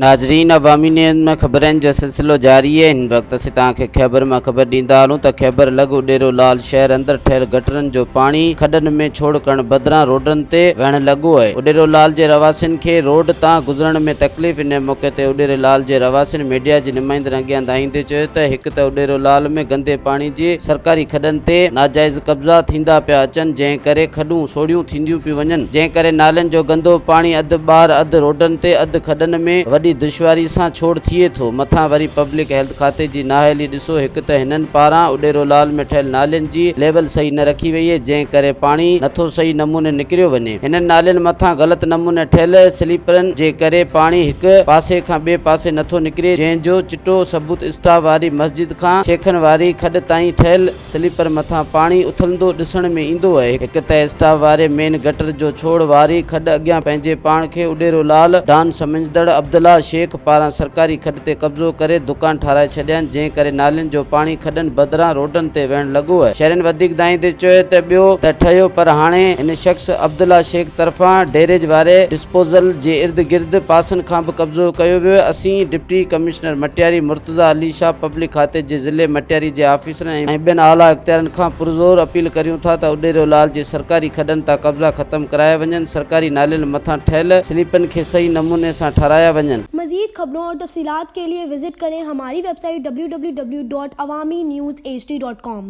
ناظرين عوامي نيوز ۾ خبرن جو سلسلو جاري آهي هن وقت اسين توهان کي خيبر مان خبر ڏيندا هلون ته خيبر لڳ اڏيرو لال شهر اندر ٺهيل گٽرن جو پاڻي کڏن ۾ ڇوڙ ڪرڻ بدران روڊن تي وهڻ لڳو آهي اڏيرو لال جي رهواسين کي روڊ تان گذرڻ ۾ تڪليف ان موقعي تي اڏيري لال جي رهواسين ميڊيا جي نمائندن اڳيان دانهيندي چيو ته هڪ ته اڏيرو لال ۾ گندي پاڻي جي سرڪاري کڏن تي ناجائز قبضا ٿيندا پيا اچن جنهن ڪري کڏون سوڙهيون ٿينديون پيون وڃن، جنهن ڪري نالين جو گندو پاڻي اڌ ٻاهر اڌ روڊن تي اڌ کڏن ۾ وڏي دشواري سان ڇوڙ ٿئي ٿو، مٿان وري پبلڪ هيلٿ کاتي جي نااهلي ڏسو هڪ ته هنن پاران اڏيرو لال ۾ ٺهيل نالين جي ليول صحيح نه رکي وئي جنهن ڪري پاڻي نٿو صحيح نموني نڪريو وڃي، هنن نالين مٿان غلط نموني ٺهيل سليپرن جي ڪري پاڻي هڪ پاسي کان ٻئي پاسي نٿو نڪري جنهن جو چٽو ثبوت اسٽاف واري مسجد کان شيخن واري کڏ تائين ٺهيل سليپر مٿان پاڻي اٿلندو ڏسڻ ۾ ايندو اهي. هڪ ته اسٽاف واري مين گٽر جو ڇوڙ واري کڏ اڳيان پنهنجي پاڻ کي اڏيرو لال ڊان سمجهندڙ عبدالله شيخ پاران سرڪاري کڏ تي قبضو ڪري دڪان ٺاهرائي ڇڏيائين جنهن ڪري نالين جو پاڻي کڏن بدران روڊن تي وهڻ لڳو اهي. شهرين وڌيڪ دانهيندي چيو ته ٻيو ته ٺهيو پر هاڻي هن شخص عبدالله شيخ طرفان ڊيريج واري ڊسپوزل جي ارد گرد پاسن کان به قبضو ڪيو ويو اهي اسين deputy commissioner Matiari Murtaza Ali Shah public کاتي جي ضلعي مٽياري جي آفيسرن ۽ ٻين اعليٰ اختيارين کان پرزور اپيل ڪريون ٿا ته اڏيرو لال جي سرڪاري کڏن تان قبضا ختم ڪرايا وڃن، سرڪاري نالين مٿان ٺهيل سليپن کي صحيح نموني سان ٺهرايا وڃن. مزيد خبرون اور تفصيلات کے لئے وزٽ ڪرين ھماري web site www.awamiNewsHD.com.